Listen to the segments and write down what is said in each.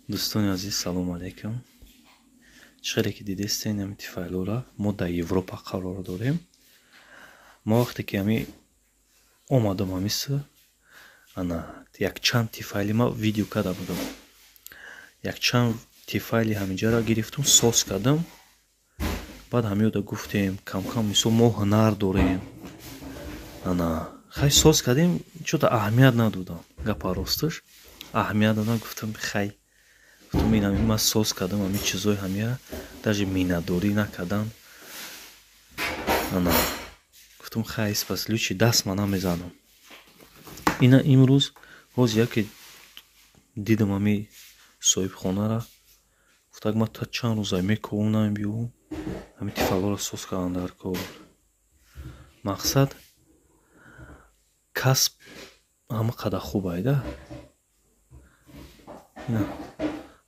Дӯстони азиз, салому алайкум. Чӣ хеле ки дидестен, ҳами тифайлора мо дар Европа қарор дорем. Мо вақте ки ҳами омадам, ҳамиса ана якчанд тифайли ма видео карда будам, якчанд тифайли ҳаминҷаро гирифтум, соз кардам. Баъд ҳамиёда гуфтем, камкам мисол мо ҳунар дорем, ана хай соз кардем, чӯта аҳамият надодам. Гапа росташ, аҳамият додам. Гуфтам, хай, гуфтам, ин ҳами ман соз кардам, ҳами чизои ҳамия даже миннатдорӣ накардан. Ана гуфтам, хай, пас лучше даст ма намезанам. Ина имрӯз ҳоз яке дидам, ҳами соҳибхонара гуфтак, ма та чанд рӯза мековам, намебиёвам, ҳами тифалҳоро соз кардан дар кор. Мақсад, касб ҳама қадар хуб айда.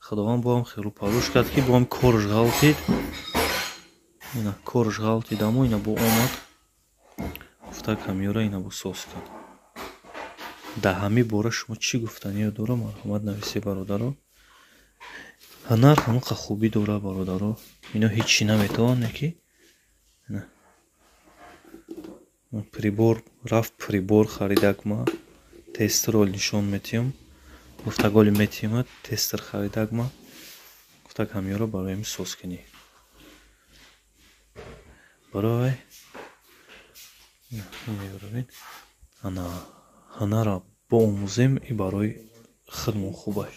Худованд боам хелу парвош кард, ки боам корш ғалтид, ина корш ғалтид, амо ина бо омад, гуфтак, ҳамиёра ина бо соз кард. Дар ҳамин бора шумо чӣ гуфтаниё дора, марҳамат, нависе, бародаро. Ҳунар ҳамақа хубӣ дора, бародаро. Ино ҳеҷ чӣ наметавонад ки прибор рафт, прибор харидак. Ма тестеро нишон метиҳам, гуфтаголи метиҳама, тестер харидак. Ма гуфтак, ҳамиёро барои соз кунӣ, барои ана ҳунарро боомӯзем, и барои худмон хубай.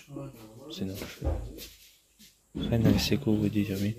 Хай, нависе ку, види ҷамин.